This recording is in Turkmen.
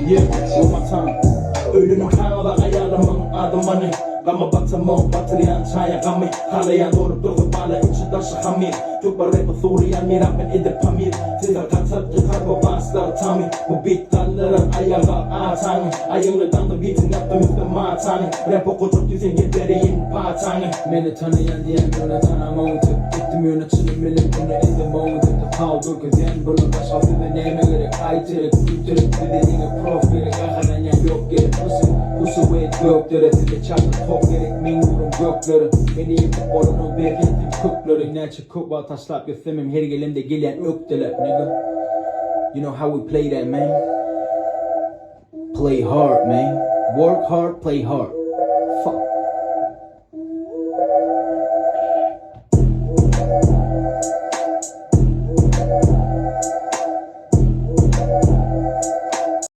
Yeah, one more time. Öýlenen kagyza aýalymyň ady Money. Gama batamok, batyrýan çaýa gamy. Halaýan bolup dursa bala içi daşy hamyr. Türkmen repi surýan mirap men edip pamir. Sesini gatyp ýykar bu baslar tamy. Bu beat galdyrar aýaga ataňy. Aýagyny daňdym beatiň ýapdym üstüne matany. Rap okajak diýseň gel bereýin pataňy. Meni tanaýan diýen ýöne tanamoňdy. Etdim ýöne çynym bilen ony edem oňdy. Tapawut görkezýän bular başga size näme gerek. Aý terek, gün terek bize diňe prof gerek. Gaharlanýan ýok gerek pussy, pussy we gökdere. Size çarta tok gerek meň nurum göklere. Meni ýyrtyp bolanok berk etdim kökleri. Näçe köp wagt taşlap gitsemem her gelemde gelýän ökdeler nigga. You know how we play that man. Play hard man. Work hard play hard.